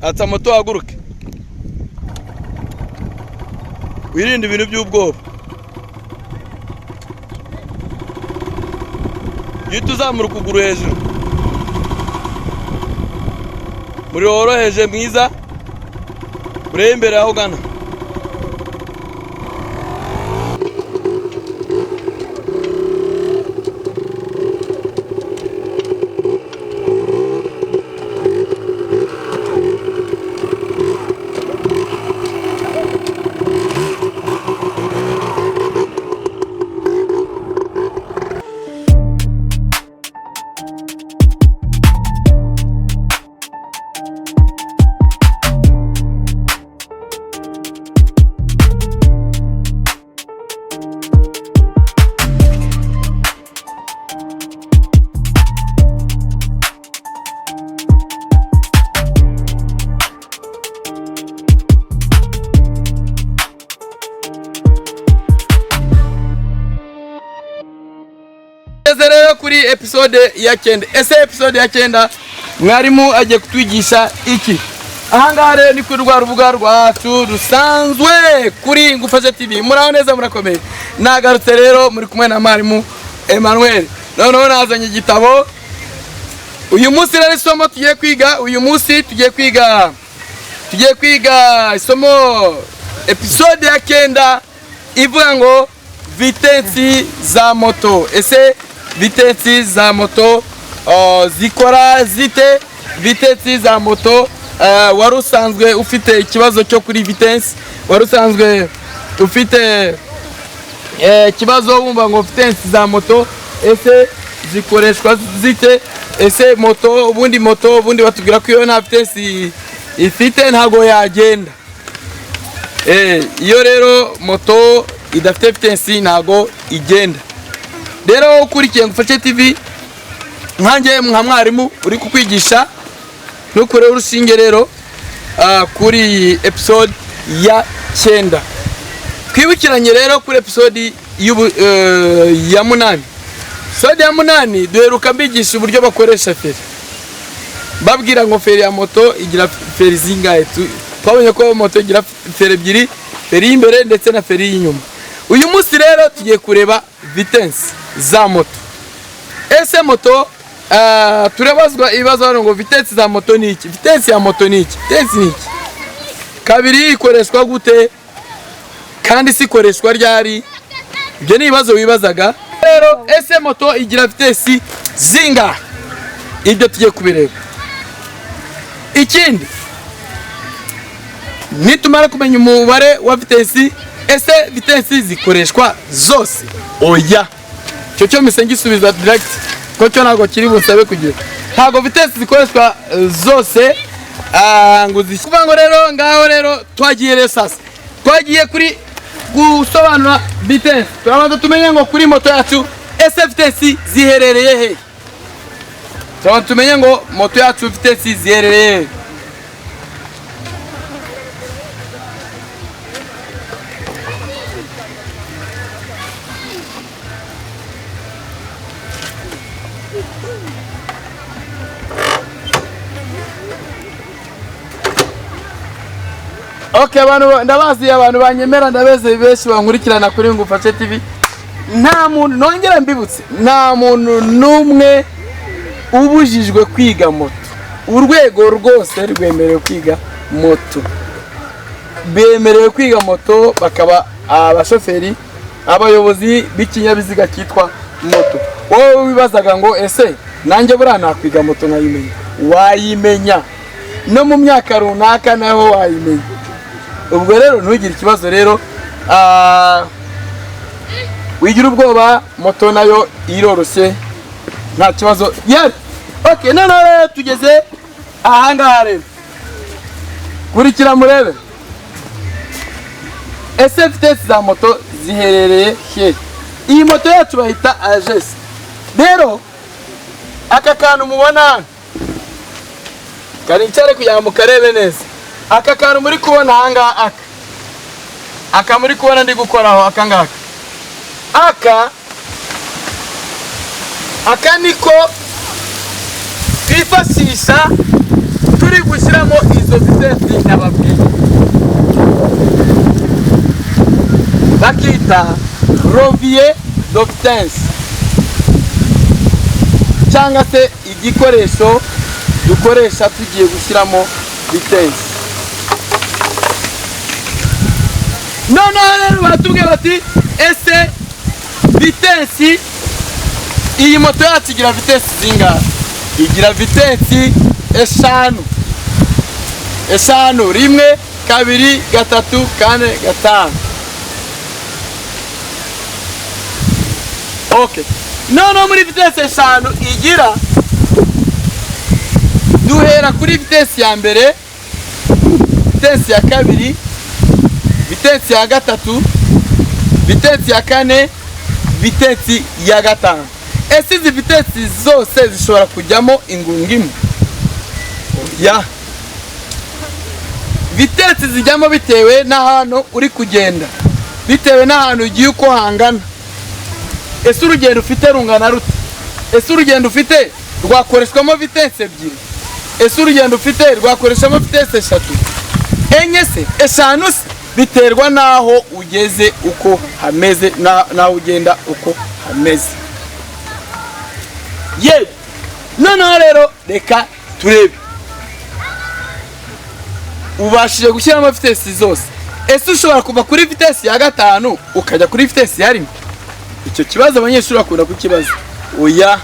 Atsa moto, uhaguruke, wirinde ibintu by'ubwoba. Uhita uzamura ukuguru hejuru, umuriro woroheje mwiza, urebe imbere aho ugana. Tugeze rero kuri episode ya 9. Ese episode ya 9 mwarimu agiye kutwigisha iki? Ahangaha rero ni kuri rwa rubuga rwacu rusanzwe kuri Ngufashe TV. Muraho neza, murakomeye? Nagarutse rero, muri kumwe na mwarimu Emmanuel. Noneho nazanye igitabo. Uyu munsi rero isomo tugiye kwiga, uyu munsi tugiye kwiga isomo episode ya 9 ivuga ngo vitensi za moto. Ese vitensi za moto zikora zite? Vitensi za moto, wari usanzwe ufite ikibazo cyo kuri vitensi, wari usanzwe ufite ikibazo wumva ngo vitensi za moto ese zikoreshwa zite? Ese moto ubundi batubwira ko iyo nta vitensi ifite ntabwo yagenda. Iyo rero moto idafite vitensi ntabwo igenda. Rero ukurikiye Ngufashe TV, nkanjye nka mwarimu uri kukwigisha, ntukureho urushinge rero kuri episode ya 9. Twibukiranye rero kuri episode ya 8. Episode ya 8 duheruka mbigisha uburyo bakoresha feri, babwira ngo feri ya moto igira feri zingahe. Twabonye ko moto igira feri ebyiri, feri y'imbere ndetse na feri y'inyuma. Uyu munsi rero tugiye kureba vitensi za moto. Ese moto, turabazwa ibibazo hano ngo vitensi za moto ni iki? Vitensi ya moto ni iki? Vitensi ni iki? Kabiri, ikoreshwa gute? Kandi si ikoreshwa ryari? Ibyo ni ibibazo wibazaga. Rero ese moto igira vitesi zingahe? Ibyo tugiye kubireba. Ikindi, nitumara kumenya umubare wa vitesi, ese vitesi zikoreshwa zose? Oya, icyo cyo mpise ngisubiza direct ko cyo ntabwo kiri busabe kugira, ntabwo vitesi zikoreshwa zose. Ngo kuvuga ngo rero ngaho rero twagiye rero sasa twagiye kuri gusobanura vitesi. Turabanza tumenye ngo kuri moto yacu ese vitesi ziherereye he? Turabanza tumenye ngo moto yacu vitesi ziherereye he? Okay, abantu ndabazi, abantu banyemera ndabeze, benshi bankurikirana kuri Ngufashe TV. Nta muntu, nongera mbibutse, nta muntu n'umwe ubujijwe kwiga moto. Urwego rwose rwemerewe kwiga moto, bemerewe kwiga moto bakaba abashoferi, abayobozi b'ikinyabiziga cyitwa moto. Wowe wibazaga ngo ese nanjye buriya nakwiga moto nkayimenya, wayimenya no mu myaka runaka naho wayimenya. Ubwo rero ntugire ikibazo rero, wigira ubwoba, moto nayo iroroshye, nta kibazo. Yes. Okay, noneho rero tugeze ahangaha rero, kurikira murebe. Ese vitesi za moto ziherereye he? Iyi moto yacu bayita Agesi. Rero aka kantu mubona hano, kanicare kugira ngo mukarebe neza. Aka kantu muri kubona ahangaha, aka muri kubona ndi gukoraho, aka ngaka, aka niko twifashisha turi Turi gushyiramo izo vitesse nababwiye, bakita levier de vitesse, cyangwa se igikoresho dukoresha tugiye gushyiramo vitesse. Noneho rero baratubwira bati: "Ese vitesse, iyi moto yacu igira vitesse zingahe?" Igira vitesse eshanu. Eshanu: rimwe, kabiri, gatatu, kane, gatanu. Okay, noneho muri vitesse eshanu igira, duhera kuri vitesse ya mbere, vitesse ya kabiri, vitesse ya gatatu, vitesse ya kane, vitesse ya gatanu. Ese izi vitesse zose zishobora kujyamo ingunga imwe? Ya vitesse zijyamo bitewe n'ahantu uri kugenda, bitewe n'ahantu ugiye uko hangana. Ese urugendo ufite rungana rute? Ese urugendo ufite rwakoreshwamo vitesse ebyiri? Ese urugendo ufite rwakoreshamo vitesse eshatu, enye se, eshanu se? Biterwa n'aho ugeze uko hameze, n'aho ugenda uko hameze. Yewe, noneho rero reka turebe. Ubashije gushyiramo vitesse zose, ese ushobora kuva kuri vitesse ya gatanu ukajya kuri vitesse ya rimwe? Icyo kibazo abanyeshuri bakunda kukibaza. Oya.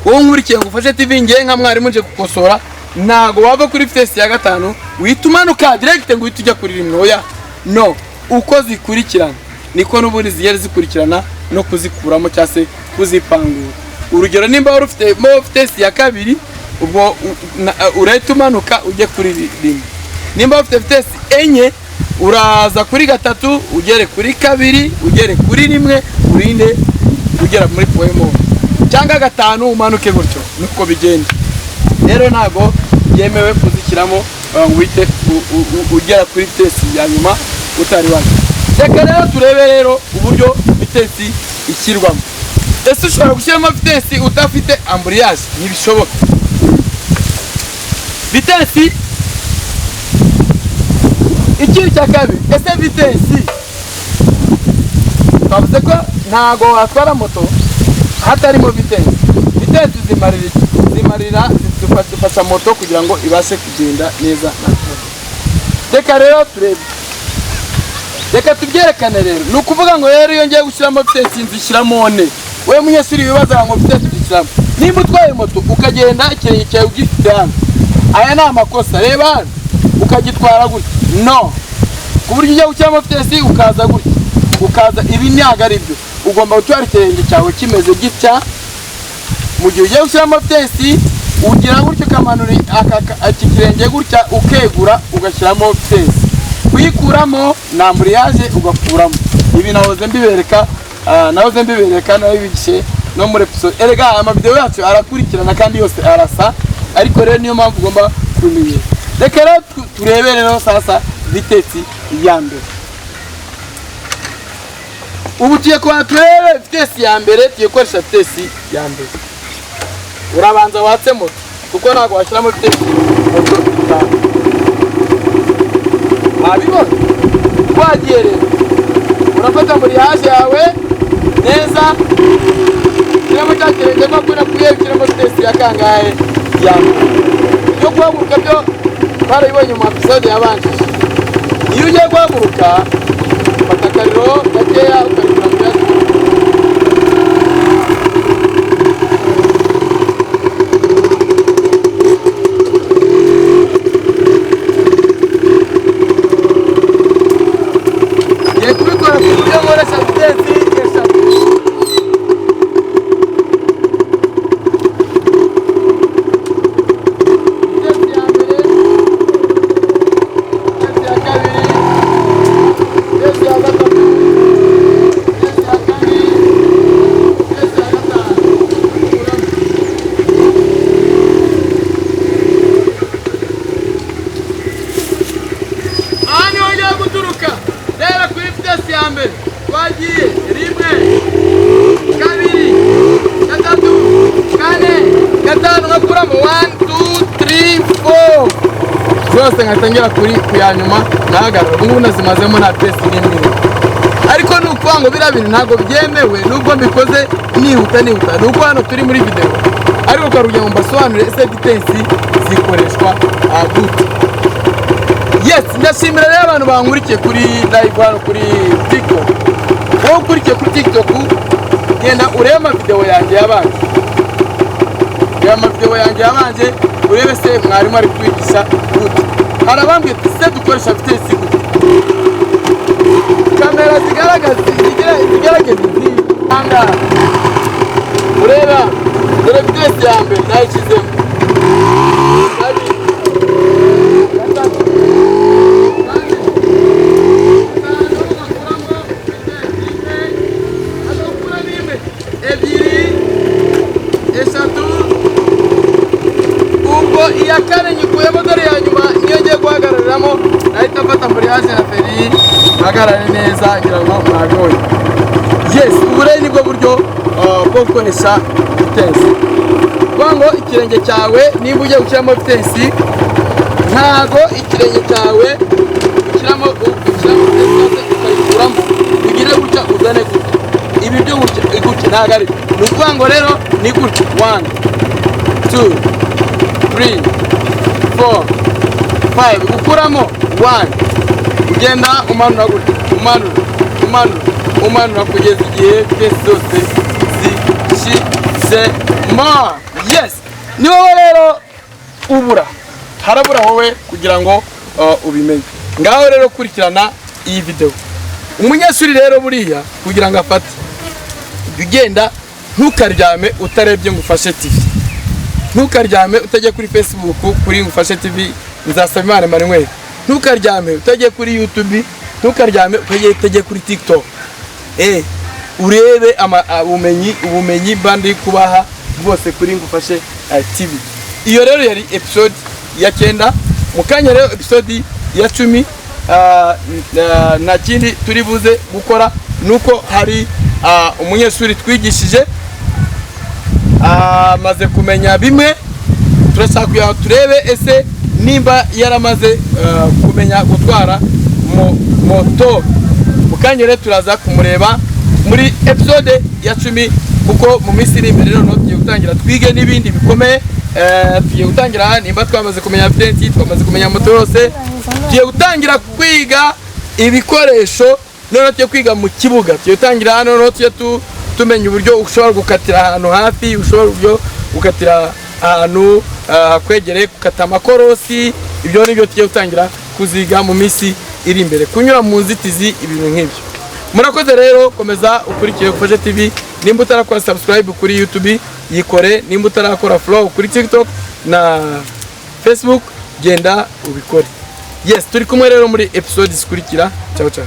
Wowe nkurikiye ngo ufashe TV, ngewe nka mwarimu nje gukosora: ntago wava kuri vitesse ya gatanu uhita umanuka direct ngo uhite ujya kuri rimwe. Oya, no uko zikurikirana niko n'ubundi zigenda zikurikirana no kuzikuramo cyangwa se kuzipangura. Urugero, nimba wari ufite mo vitesse ya kabiri, ubwo urahita umanuka ujye kuri rimwe. Nimba ufite vitesse enye, uraza kuri gatatu, ugere kuri kabiri, ugere kuri rimwe, urinde ugera muri point mort, cyangwa gatanu umanuke gutyo. Niko bigenda rero. Ntabwo byemewe kuzishyiramo ngo uhite ugera kuri vitesse ya nyuma utari wajya. Reka rero turebe rero uburyo vitesse ishyirwamo. Ese ushobora gushyiramo vitesse udafite embrayage? Ntibishoboka. Vitesse, ikindi cya kabiri, ese vitesse, twavuze ko ntago watwara moto hatarimo vitesse. Vitesse zimarira iki? Zimarira, zifasha moto kugira ngo ibashe kugenda neza nta kibazo. Reka rero turebe, reka tubyerekane rero. Ni ukuvuga ngo rero iyo ngiye gushyiramo vitesse nzishyiramo ne? Wowe munyeshuri wibaza ngo vitesse zishyiramo, nimba utwaye moto ukagenda ikirenge cyawe ugifite hano, aya ni amakosa. Reba hano, ukagitwara gutya, no ku buryo ujya gushyiramo vitesse ukaza gutya, ukaza, ibi ntabwo ari byo. Ugomba gutwara ikirenge cyawe kimeze gitya. Mu gihe ugiye gushyiramo vitesse, ugira gutya, ukamanura iki kirenge gutya, ukegura, ugashyiramo vitesse. Kuyikuramo ni embrayage, ugakuramo. Ibi nahoze mbibereka, nahoze mbibereka, nabibigishe no muri episode. Erega amavideo yacu arakurikirana kandi yose arasa, ariko rero niyo mpamvu ugomba kubimenyera. Reka rero turebe rero sasa vitesse ya mbere. Ubu tugiye kubanza turebe vitesse ya mbere. Tugiye gukoresha vitesse ya mbere. Urabanza watse moto, kuko ntabwo washyiramo vitesse moto itanu. Wabibona, twagiye rero. Urafata embrayage yawe neza, ushyiramo cya kirenge ko nakubwiye, ushyiramo vitesse ya kangahe? Ya mbere. Yo guhaguruka byo twarabibonye mu episode yabanjije. Iyo ugiye guhaguruka, fata akariro gakeya ukarikura mu byatsi. Ngiye kubikora ku buryo nkoresha vitesse eshatu. Vitesse ya mbere, vitesse ya kabiri, vitesse ya gatatu, vitesse ya kane, vitesse ya gatanu. Aha niho ugiye guturuka rero kuri vitesse ya mbere. Twagiye: rimwe, kabiri, gatatu, kane, gatanu, nkakuramo 1, 2, 3, 4. Zose nkahita ngera kuri ku ya nyuma nkahagarara. Ubu ngubu nazimazemo, nta vitesse n'imwe irimo. Ariko ni ukuvuga ngo biriya bintu ntabwo byemewe, nubwo mbikoze nihuta nihuta, ni uko hano turi muri videwo, ariko kwa kugira ngo mbasobanurire ese vitesse zikoreshwa gute. Yes, ndashimira rero abantu bankurikiye kuri live hano kuri TikTok. Wowe ukurikiye kuri TikTok, genda urebe amavidewo yanjye yabanje, reba amavidewo yanjye yabanje, urebe se mwarimu ari kwigisha gute. Hari abambwiye ati: "Se dukoresha vitesse gute?" Kamera zigaragaza, zigaragaza izi ahangaha, ureba, dore vitesse ya mbere nayishyizemo, kabiri, gatatu, kane, gatanu, ngakuramo vitesse imwe, agakuramo imwe, ebyiri, eshatu, ubwo iya kane nyikuyemo. Dore ya nyuma niyo ngiye guhagarariramo, nahita mfata embrayage na feri, mpagarare neza. Ngira ngo mwabibonye. Yes, ubu rero nibwo buryo bwo gukoresha vitesse. Kuvuga ngo ikirenge cyawe, nimba ugiye gushyiramo vitesse, ntago ikirenge cyawe ushyiramo vitesse ukayikuramo, ugire gutya, uzane gutya, ibi byo gutya gutya ntabwo ari. Ni ukuvuga ngo rero ni gutya: 1, 2, 3, 4, 5. Gukuramo 1, ugenda umanura gutya, umanura, umanura, umanura, kugeza igihe vitesse zose zishizemo. Yes, ni wowe rero ubura, harabura wowe kugira ngo ubimenye. Ngaho rero kurikirana iyi video. Umunyeshuri rero buriya kugira ngo afate, jya ugenda, ntukaryame utarebye ngo ufashe TV, ntukaryame utajya kuri Facebook kuri Ngufashe TV Nzasaba Imana Emmanuel, ntukaryame utajya kuri YouTube, ntukaryame utajya kuri TikTok, urebe ubumenyi bandi kubaha bwose kuri Ngufashe TV. Iyo rero yari episode ya 9. Mu kanya rero episode ya 10. Nta kindi turi buze gukora, nuko hari umunyeshuri twigishije amaze kumenya bimwe. Turashaka kugira ngo turebe ese nimba yaramaze kumenya gutwara moto. Mu kanya rero turaza kumureba muri episode ya 10, kuko mu minsi iri imbere noneho tugiye gutangira twige n'ibindi bikomeye. Tugiye gutangira, nimba twamaze kumenya vitesse, twamaze kumenya moto yose, tugiye gutangira kwiga ibikoresho. Noneho tugiye kwiga mu kibuga, tugiye gutangira noneho tujye tumenya uburyo ushobora gukatira ahantu hafi, ushobora uburyo gukatira ahantu hakwegereye, gukata amakorosi. Ibyo ni byo tugiye gutangira kuziga mu minsi iri imbere, kunyura mu nzitizi, ibintu nk'ibyo. Murakoze rero, komeza ukurikire Gufashe TV. Nimba utarakora subscribe kuri YouTube, yikore. Nimba utarakora follow kuri TikTok na Facebook, genda ubikore. Yes, turi kumwe rero muri episode zikurikira. Ciao ciao.